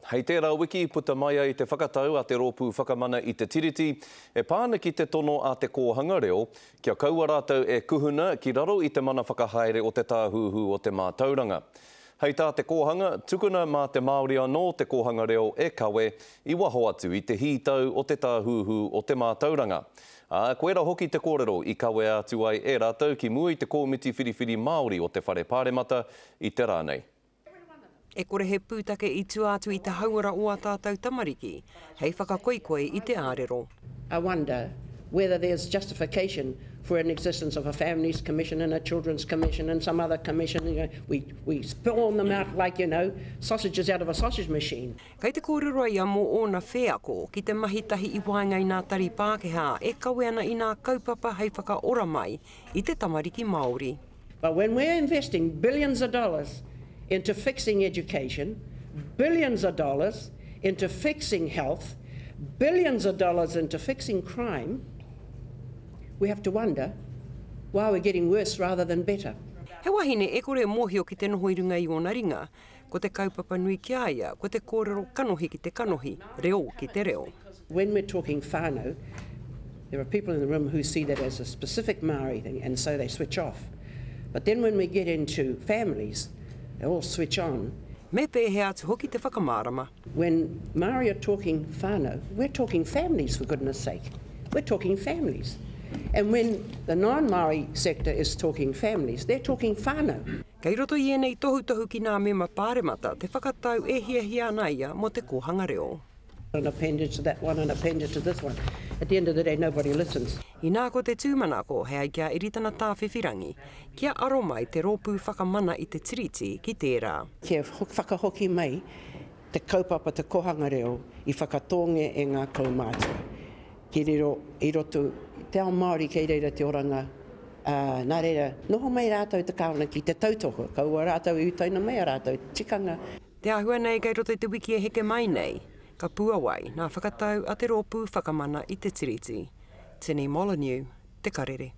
Hei tērā wiki puta mai ai te whakatau a te Rōpū Whakamana i te Tiriti e pā ana ki te tono a Te Kōhanga Reo kia kaua rātou e kuhuna ki raro i te mana whakahaere o te Tāhuhu o te Mātauranga. Hei tā Te Kōhanga, tukuna mā te Māori anō te kōhanga reo e kawe i waho atu i te hītau o te Tāhuhu o te Mātauranga. Ā, koirā hoki te kōrero i kawea atu ai e rātou ki mua i te Kōmiti Whiriwhiri Māori o te Whare Pāremata i te rā nei. E kore he pūtake i tua atu i te hauora o ā tātou tamariki, hei whakakoikoi i te ārero. I wonder whether there's justification for an existence of a families commission and a children's commission and some other commission, you know, we, we spawn them out like, you know, sausages out of a sausage machine. Kei te kōrero ia mō ōna wheako ki te mahi tahi i waenga i nā tari Pākehā e kawe ana i nā kaupapa hei whakaora mai i te tamariki Māori. But when we're investing billions of dollars into fixing education, billions of dollars into fixing health, billions of dollars into fixing crime, we have to wonder why we're getting worse rather than better. He wahine e kore e mōhio ki te noho i runga i ōna ringa. Ko te kaupapa nui ki a ia, ko te kōrero kanohi ki te kanohi, reo ki te reo. When we're talking whānau, there are people in the room who see that as a specific Māori thing and so they switch off. But then when we get into families, they all switch on. Me pēhea atu hoki te whakamārama? When Māori are talking whānau, we're talking families for goodness sake. We're talking families. And when the non-Māori sector is talking families, they're talking whānau. Kei roto i ēnei tohutohu ki nā mema pāremata te whakatau e hiahia ana ia mō te kōhanga reo. An appendage to that one, an appendage to this one. At the end of the day nobody listens. Inā ko te tūmanako he ai ki a Iritana Tāwhiwhirangi, kia aro mai te Rōpū Whakamana i te Tiriti ki tērā. Kia whakahoki mai te kaupapa te kohanga reo i whakatōngia e ngā kaumātua. Ki riro i roto i te ao Māori kei reira te oranga, ā, nā reira, noho mai rātou te Kāwana ki te tautoko, kaua rātou i utaina mai a rātou tikanga. Te āhua nei kei roto i te wiki e heke mai nei, ka puawai nā whakatau a te Rōpū Whakamana i te Tiriti. Tini Molyneux, Te Karere.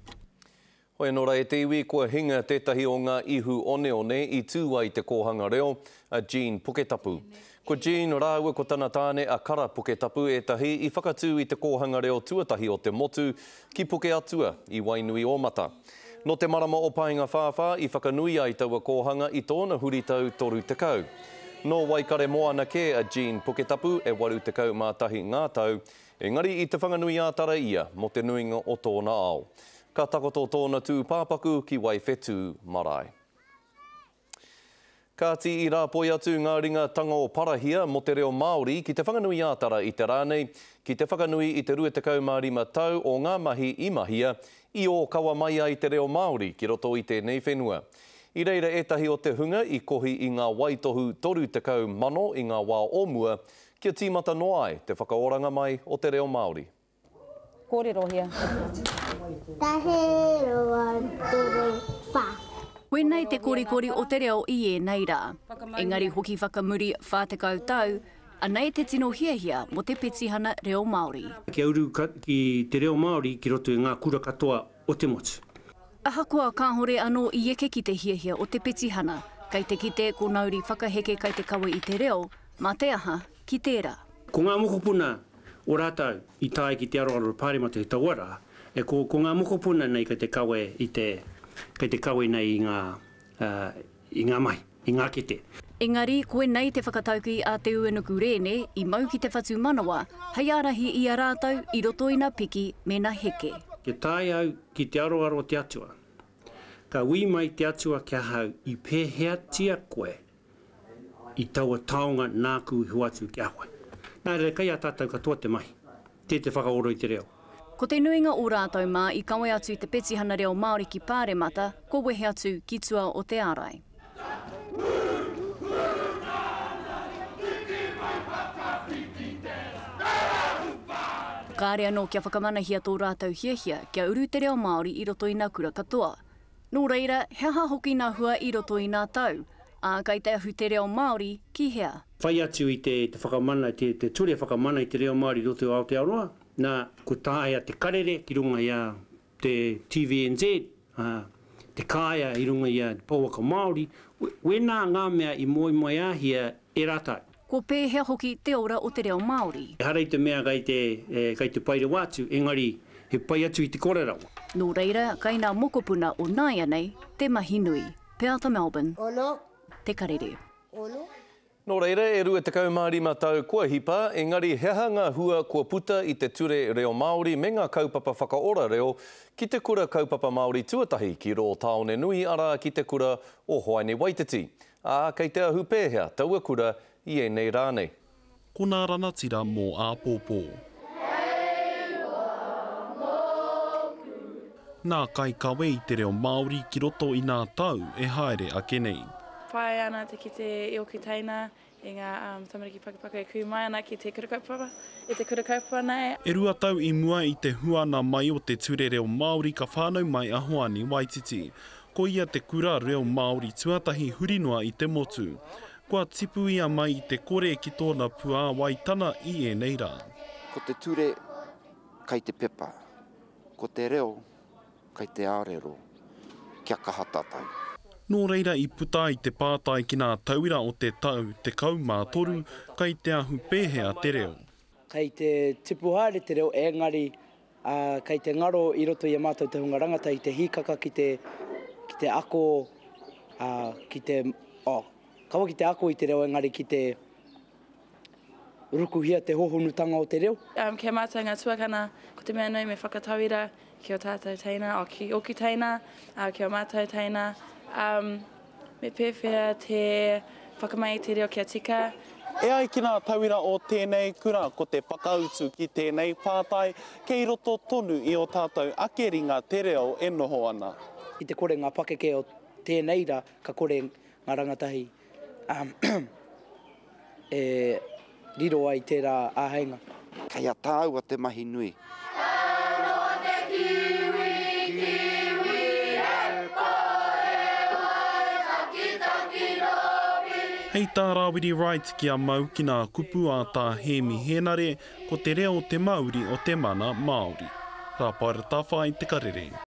Hoi anō rā e te iwi, kua hinga tētahi o ngā ihu oneone i tū ai te kōhanga reo, a Jean Puketapu. Ko Jean rāua ko tana tāne a Kara Puketapu ētahi i whakatū i te kōhanga reo tuatahi o te motu ki Pukeatua, i Wainuiōmata. Nō te marama o Paengawhāwhā i whakanui ai taua kōhanga i tōna huritau 30. Nō Waikaremoana kē a Jean Puketapu e 81 ngā tau, Engari i Te Whanganui-ā-Tara ia mō te nuinga o tōna ao. Ka takoto tōna tūpāpaku ki Waiwhetū marae. Kāti i rāpoi atu ngā ringa tango parahia mō te reo Māori ki Te Whanganui-ā-Tara i te rā nei, ki te whakanui i te 25 tau o ngā mahi i mahia, i ōkawa mai ai te reo Māori ki roto i tēnei whenua. I reira ētahi o te hunga i kohi i ngā waitohu 30,000 i ngā wā o mua, Kia tīmata noa ai te whakaoranga mai o te reo Māori. Kōrerohia. Tahi, roa, toru, wha. Koinei te korikori o te reo i ēnei rā. Engari hoki whakamuri 40 tau, anei te tino hiahia mō te petihana reo Māori. Kia uru ki te reo Māori ki roto i ngā kura katoa o te motu. Ahakoa kāhore anō i eke ki te hiahia o te petihana, kei te kite ko Nauri Whakaheke kei te kawe i te reo, Mā te aha ki tērā? Ko ngā mokopuna o rātou i tae ki te aroaro Pāremata i taua rā, e ko, ko ngā mokopuna nei kei te kawe i te, kei te kawe nei i ngā, i ngā mahi, i ngā kete. Engari, koinei te whakataukī a Te Uenuku Rēne i mau ki te whatumanawa hei ārahi i a rātou i roto i na piki me na heke. Kia tae au ki te aroaro o te Atua, ka ui mai te Atua ki ahau, I pēheatia koe i taua taonga nāku i hoatu ki a koe. Nā reira, kei a tātou katoa te mahi, tē te whakaora i te reo. Ko te nuinga o rātou mā i kawe atu i te petihana reo Māori ki Pāremata, kua wehe atu ki tua o te ārai. Kāre anō kia whakamanahia tō rātou hiahia kia uru te reo Māori i roto i nā kura katoa. Nō reira, he aha hoki nā hua i roto i nā tau? Ā, kai te ahu te reo Māori ki hea? Whai atu i te whakamana, te ture whakamana i te reo Māori i roto i Aotearoa, nā, kua taea te karere ki runga i a te TVNZ, ā, te kāea i runga i a Te Pouaka Māori, wēnā ngā mea i moemoeāhia e rātou. Kua pēhea hoki te ora o te reo Māori? Ehara i te mea kei te, kei te pai rawa atu, engari he pai atu i te kore rawa. Nō reira, kei nā mokopuna o nāianei te mahi nui. Peata Melbourne, Te Karere. Nō reira, e 25 tau kua hipa, engari he aha ngā hua kua puta i te Ture Reo Māori me ngā kaupapa whakaora reo ki te kura kaupapa Māori tuatahi ki rō tāone nui arā ki te kura o Hoani Waititi? Ā, kei te ahu pēhea taua kura i ēnei rā nei? Ko nā ranatira mō āpōpō. Nā kaikawe i te reo Māori ki roto i nā tau e haere ake nei. Pai ana te kite i oku teina, i ngā tamariki pakupaku e kui mai ana ki te kura kaupapa, i te kura kaupapa nei. E rua tau i mua i te huana mai o te Ture Reo Māori ka whānau mai a Hoani Waititi. Ko ia te kura reo Māori tuatahi huri noa i te motu. Kua tipu ia mai i te kore ki tōna puāwaitana i ēnei rā. Ko te ture kai te pepa, ko te reo kai te ārero, kia kaha tātou. Nō reira i puta ai te pātai ki nā tauira o te tau 13, kai te ahu pēhea te reo? Kei te tipu haere te reo engari Ā, kei te ngaro i roto i a mātou te hunga rangatahi te hīkaka ki te, ki te ako, ā, ki te, oh, kaua ki te ako i te reo engari ki te rukuhia te hōhonutanga o te reo. Ki a mātou ngā tuakana, ko te mea nui me whakatauira ki ō tātou teina, oh, ki ōku teina, ā, ki ō mātou teina, ā, Me pēwhea te whakamahi i te reo kia tika? E ai ki ngā tauira o tēnei kura, ko te whakautu ki tēnei pātai, kei roto tonu i ō tātou ake ringa te reo e noho ana. Ki te kore ngā pakeke o tēnei rā, ka kore ngā rangatahi e riro ai tērā āheinga. Kei a tāua te mahi nui. Hei tā Rāwiri Wright kia mau ki nā kupu a Tā Hēmi Hēnare, ko te reo te mauri o te mana Māori. Rāpaera Tawhai, Te Karere.